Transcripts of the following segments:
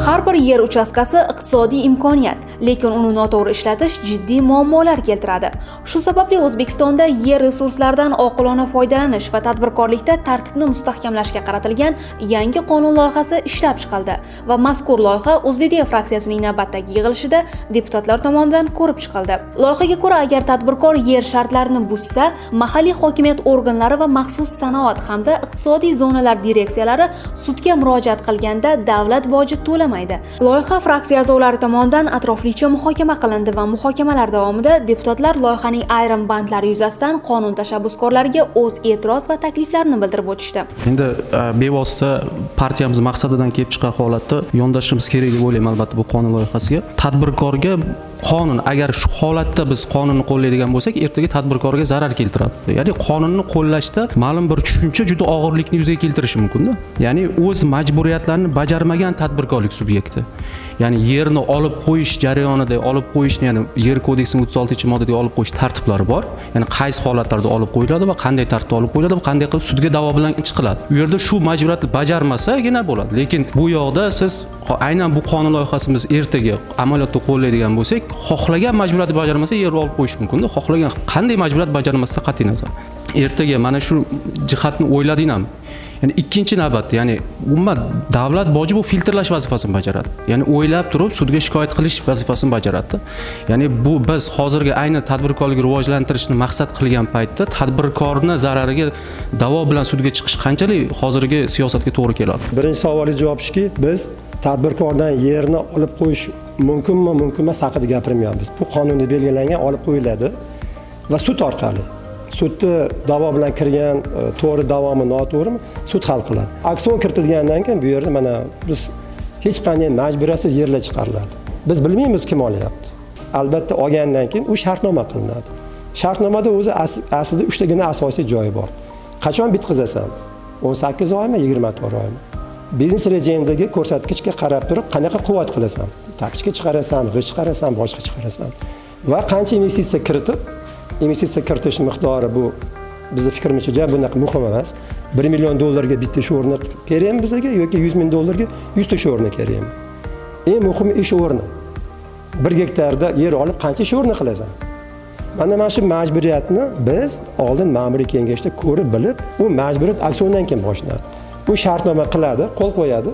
Har bir yer uchastkasi iqtisodiy imkoniyat, lekin uni noto'g'ri ishlatish jiddiy muammolar keltiradi. Shu sababli O'zbekistonda yer resurslaridan oqilona foydalanish va tadbirkorlikda tartibni mustahkamlashga qaratilgan yangi qonun loyihasi ishlab chiqildi va mazkur loyiha O'zLiDeP fraksiyasining navbatdagi yig'ilishida deputatlar tomonidan ko'rib chiqildi. Loyihaga ko'ra, agar tadbirkor yer shartlarini buzsa, mahalliy hokimiyat organlari va maxsus sanoat hamda iqtisodiy zonalar direksiyalari sudga murojaat qilganda davlat boji to'lamaydi. Loyiha fraksiya a'zolari tomonidan atroflicha muhokama qilindi va muhokamalar davomida deputatlar loyihaning ayrim bandlari yuzasidan qonun tashabbuskorlariga o'z e'tiroz va takliflarini bildirib o'tishdi. Endi bevosita partiyamiz maqsadidan kelib chiqqan holatda yondashishimiz kerak deb o'ylayman albatta bu qonun loyihasiga. Tadbirkorga qonun, agar shu holatda biz qonunni qo'llaydigan bo'lsak, ertaga tadbirkorga zarar keltiradi. Ya'ni qonunni qo'llashda ma'lum bir tushuncha juda og'irlikni yuzaga keltirishi mumkinda. Ya'ni o'z majburiyatlarini bajarmagan tadbirkorlik subyekti, ya'ni yerni olib qo'yish jarayonida olib qo'yishni, ya'ni Yer kodeksining 36-moddada olib qo'yish tartiblari bor, ya'ni qaysi holatlarda olib qo'yiladi va qanday tartibda olib qo'yiladi va qanday qilib sudga da'vo bilan chiqiladi. U yerda shu majburiyatni bajarmasagina bo'ladi. Lekin bu yoqda siz aynan bu qonun loyihasimiz ertaga amaliyotda qo'llaydigan bo'lsak, xohlagan majburiyatni bajarmasa, yerni olib qo'yish mumkinda, xohlagan qanday majburiyat bajarmasdan qat'iy nazar. Ertaga mana shu jihatni o'yladingmi? Ya'ni ikkinchi navbatda, ya'ni umuman davlat boji bu filtrlash vazifasini bajaradi, ya'ni o'ylab turib sudga shikoyat qilish vazifasini bajaradida. Ya'ni bu biz hozirgi ayni tadbirkorlikni rivojlantirishni maqsad qilgan paytda tadbirkorni zarariga da'vo bilan sudga chiqish qanchalik hozirgi siyosatga to'g'ri keladi? Birinchi savolga javob shuki, biz tadbirkordan yerni olib qo'yish mumkinmi, mumkin emas haqida gapirmayapmiz. Bu qonunda belgilangan, olib qo'yiladi va sud orqali. Sudni da'vo bilan kirgan to'g'ri da'vomi, noto'g'rimi, sud hal qiladi. Auksion kiritilgandan keyin bu yerda mana biz hech qanday majburiyatsiz yerlar chiqariladi. Biz bilmaymiz, kim olyapti. Albatta, olgandan keyin u shartnoma qilinadi. Shartnomada o'zi aslida uchtagina asosiy joyi bor. Qachon bitqizasan? 18 oymi, 24 oymi? Biznes rejangdagi ko'rsatkichga qarab turib, qanaqa quvvat qilasan? Tapichka chiqarasan, g'isht chiqarasan, boshqa chiqarasan. Va qancha investitsiya kiritib, investitsiya kiritish miqdori, bu bizni fikrimizcha ja bunaqa muhim emas. 1 million dollarga bitta ish o'rni kerakmi bizga yoki 100 ming dollarga 100 ta ish o'rni kerakmi? Eng muhimi ish o'rni. 1 gektarda yer olib qancha ish o'rni qilasan? Mana shu majburiyatni biz oldin ma'muriy kengashda ko'rib bilib, u majburiyat auksiondan keyin boshlanadi. U shartnoma qiladi, qo'l qo'yadi.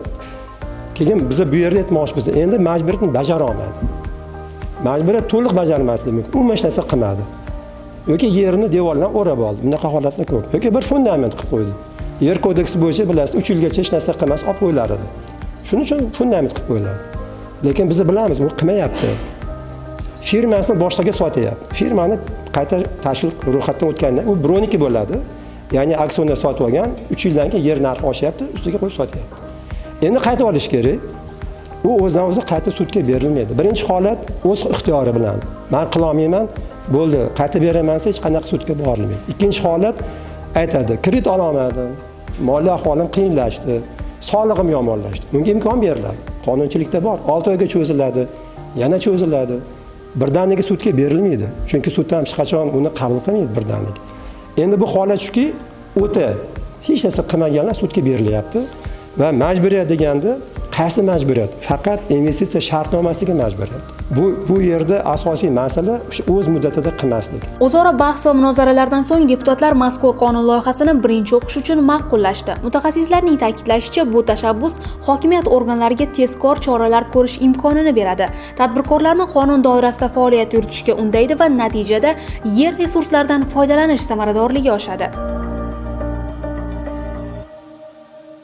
Keyin biz bu yerda aytmoqchimiz, endi majburiyatni bajara olmadi. Majburiyat to'liq bajarmasligi mumkin. U hech narsa qilmadi. Yoki yerni devordan o'rab oldi. Bunaqa holatlar ko'p. Yoki bir fundament qilib qo'ydi. Yer kodeksi bo'yicha, bilasiz, 3 yilgacha hech narsa qilmas olib qo'yilar edi. Shuning uchun fundament qilib qo'yiladi. Lekin biz bilamiz, u qilmayapti. Firmasini boshqaga sotyapti. Firmani qayta tashkil ro'yxatdan o'tgandan u birovniki bo'ladi. Ya'ni auksionda sotib olgan, 3 yildan keyin yer narxi oshyapti, ustiga qo'yib sotyapti. Endi qayta olish kerak. U o'zidan o'zi qayta sudga berilmaydi. Birinchi holat o'z ixtiyori bilan. Men qilolmayman, bo'ldi, qayta beraman desa, hech qanaqa sudga borilmaydi. Ikkinchi holat aytadi, kredit ololmadim, moliya ahvolim qiyinlashdi, sog'lig'im yomonlashdi. Bunga imkon beriladi. Qonunchilikda bor. 6 oyga cho'ziladi, yana cho'ziladi. Birdaniga sudga berilmaydi. Chunki sud ham hech qachon uni qabul qilmaydi birdaniga. Endi bu holat shuki, o'ta hech narsa qilmaganlar sudga berilyapti va majburiyat deganda qaysi majburiyat? Faqat investitsiya shartnomasiga majburiyat. Bu yerda asosiy masala o'sha o'z muddatida qilmaslik. O'zaro bahs va munozaralardan so'ng deputatlar mazkur qonun loyihasini birinchi o'qish uchun ma'qullashdi. Mutaxassislarning ta'kidlashicha, bu tashabbus hokimiyat organlariga tezkor choralar ko'rish imkonini beradi. Tadbirkorlarni qonun doirasida faoliyat yuritishga undaydi va natijada yer resurslaridan foydalanish samaradorligi oshadi.